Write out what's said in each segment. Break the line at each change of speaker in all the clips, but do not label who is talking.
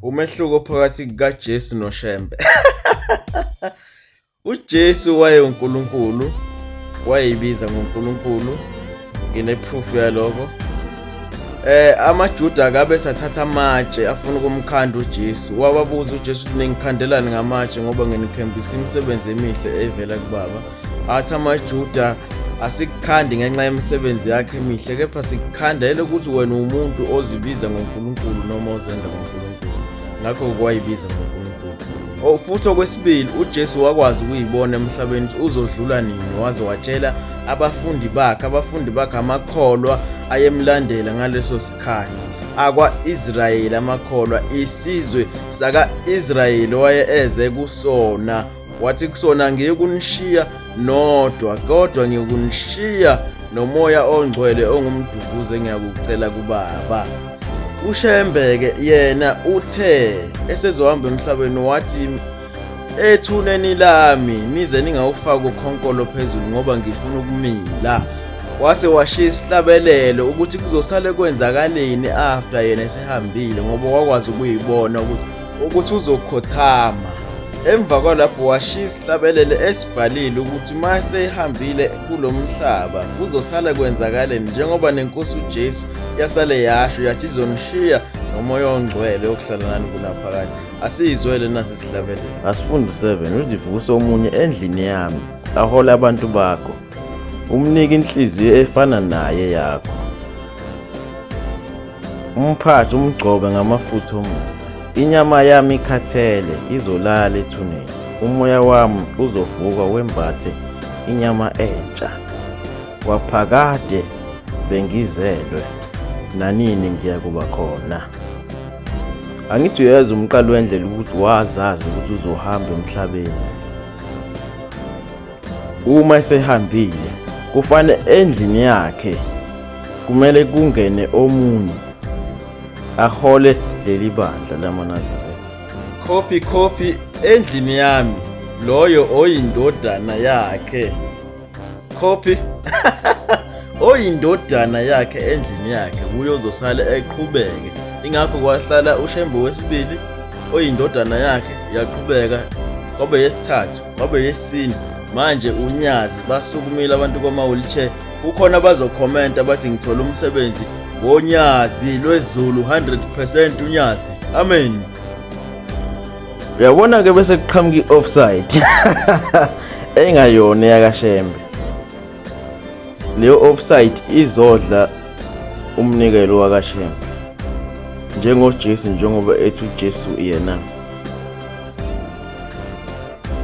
Umehluko phakathi kukaJesu noShembe. UJesu wayewuNkulunkulu, wayeyibiza ngoNkulunkulu. Ngine-proof yaloko. AmaJuda akabe sathatha amatshe afuna ukumkhanda uJesu. Wababuza uJesu ukuthi ningikhandelani ngamatshe ngoba nginikhombisa imisebenzi emihle evela kuBaba. Athi amaJuda asikukhandi ngenxa yemisebenzi yakhe emihle kepha sikukhandele ukuthi wena umuntu ozibiza ngoNkulunkulu noma ozenza ngoNkulunkulu. Ngakho kwayibiza ngoNkulunkulu. Oh, futhi okwesibili uJesu wakwazi ukuyibona emhlabeni ukuthi uzodlula nini waze watshela abafundi bakhe, abafundi bakhe amakholwa ayemlandela ngaleso sikhathi akwa-Israyeli, amakholwa isizwe saka-Israyeli waye eze kusona, wathi kusona ngiyikunishiya nodwa kodwa ngiyikunishiya nomoya ongcwele ongumduduzi engiyakucela kubaba. UShembe-ke yena uthe esezohamba emhlabeni wathi ethuneni lami nize ningawufaki ukhonkolo phezulu ngoba ngifuna ukumila. Wase washiya isihlabelelo ukuthi kuzosale kwenzakaleni after yena esehambile ngoba wakwazi ukuyibona ukuthi uzokhothama. Emva kwalapho washiya isihlabelelo esibhalile ukuthi uma sehambile kulo mhlaba kuzosala kwenzakaleni njengoba nenkosi uJesu yasale yasho yathi izonishiya nomoya ongcwele okuhlala nani kunaphakade. Asiyizwele nasi isihlabelelo. Asifunde u-7 uthi vusa omunye endlini yami ahole abantu bakho umnike inhliziyo efana naye yakho umphathe umgcobe ngamafutha omusa. Inyama yami ikhathele izolala ethuneni, umoya wami uzovuka wembathe inyama entsha. Kwaphakade bengizelwe, nanini ngiyakuba khona. Angithi uyezwa umqali wendlela ukuthi wazazi ukuthi uzohamba emhlabeni. Uma esehambile kufanele endlini yakhe kumele kungene omunye ahole leli bandla lamaNazaretha. Copy copy endlini yami loyo oyindodana yakhe. Copy oyindodana yakhe endlini yakhe kuye uzosala eqhubeke. Ingakho kwahlala uShembe wesibili oyindodana yakhe yaqhubeka kwabe yesithathu kwabe yesine. Manje uNyazi basukumile abantu kwama-wheelchair, kukhona abazokhomenta bathi ngithola umsebenzi ngoNyazi lwezulu 100% uNyazi. Amen. Uyabona ke bese kuqhamuka i-offside engayona eyakaShembe. Leyo offside izodla umnikelo wakaShembe njengoJesu, njengoba ethi uJesu yena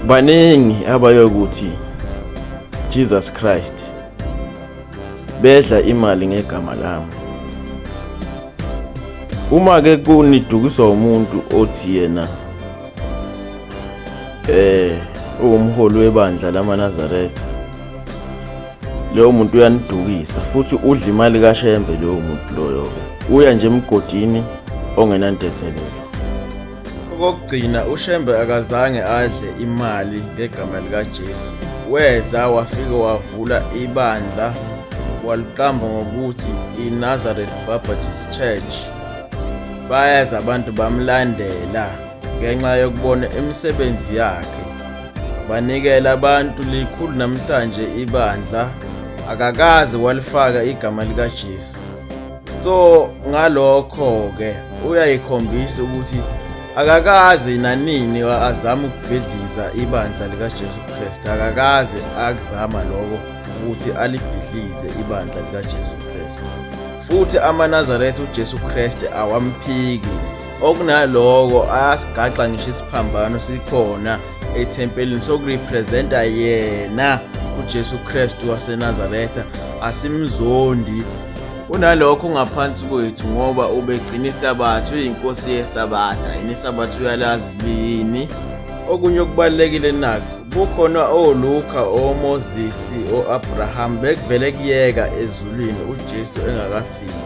baningi abayokuthi Jesus Christ bedla imali ngegama lami. Uma ke kunidukiswa umuntu othi yena uwumholi webandla lamaNazaretha, leyo muntu uyanidukisa futhi udla imali kaShembe leyo muntu loyo ke uya nje emgodini ongenantethelelo. Okokugcina, uShembe akazange adle imali ngegama likaJesu. Weza wafike wavula ibandla waliqamba ngokuthi iNazareth Baptist Church. Bayeza abantu bamlandela ngenxa yokubona imisebenzi yakhe. Banikela abantu likhulu namhlanje ibandla, akakaze walifaka igama likaJesu. So ngalokho-ke uyayikhombisa ukuthi akakaze nanini azame ukubhidliza ibandla likaJesu Kristu, akakaze akuzama lokho ukuthi alibhidlize ibandla likaJesu Kristu. Futhi amaNazaretha uJesu Kristu awamphiki, okunaloko ayasigaxa ngisho isiphambano sikhona ethempelini sokurepresenta yena uJesu Kristu waseNazaretha. Asimzondi, kunalokho ungaphansi kwethu ngoba ubegcina isabatha, uyinkosi yesabatha, yini isabatha uyalazi liyini. Okunye okubalulekile nakho, kukhona oLuka, oMoses, oAbraham bekuvele kuyeka ezulwini uJesu engakafiki.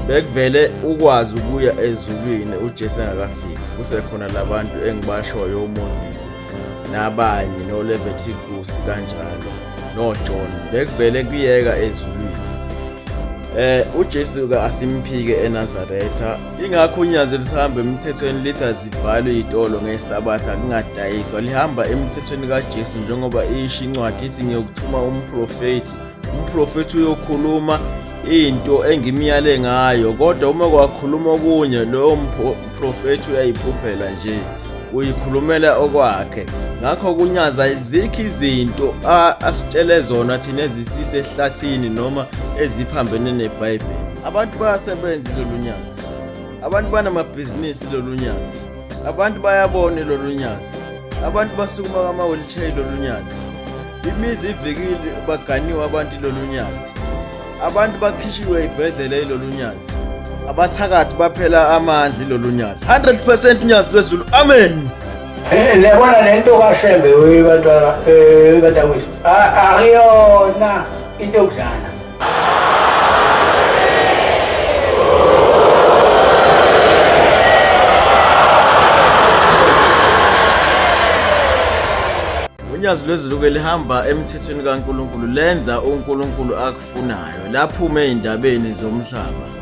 Bekuvele ukwazi ukuya ezulwini uJesu engakafiki. Kusekhona labantu engibashoyo oMoses nabanye noLeviticus kanjalo noJohn, bekuvele kuyeka ezulwini. UJesu ke asimphike eNazaretha. Ingakho unyazi lisahamba emthethweni lithi azivalwe izitolo ngeSabatha kungadayiswa. Lihamba emthethweni kaJesu njengoba isho incwadi ithi ngiyokuthuma umprofethi. Umprofethi uyokhuluma into engimyale ngayo kodwa uma kwakhuluma okunye loyo mprofethi uyayiphuphela nje uyikhulumela okwakhe ngakho kunyaza izikho izinto asitshele zona thina ezisise ehlathini noma eziphambene neBhayibheli. Abantu bayasebenza lolu nyazi, abantu banamabhizinisi lolu nyazi, abantu bayabona lolu nyazi, abantu basukuma kama-wheelchair lolu nyazi, imizi ivikile baganiwe abantu lolu nyazi, abantu bakhishiwe ibhedlela ilolu nyazi, abathakathi baphela amandla ilolu nyazi. 100% unyazi lwezulu. Amen.
Liyabona le nto kaShembe bantwana bantakwethu akuyona into yokudlala.
Unyazi lwezulu-ke lihamba emthethweni kaNkulunkulu lenza uNkulunkulu akufunayo laphume ey'ndabeni zomhlaba.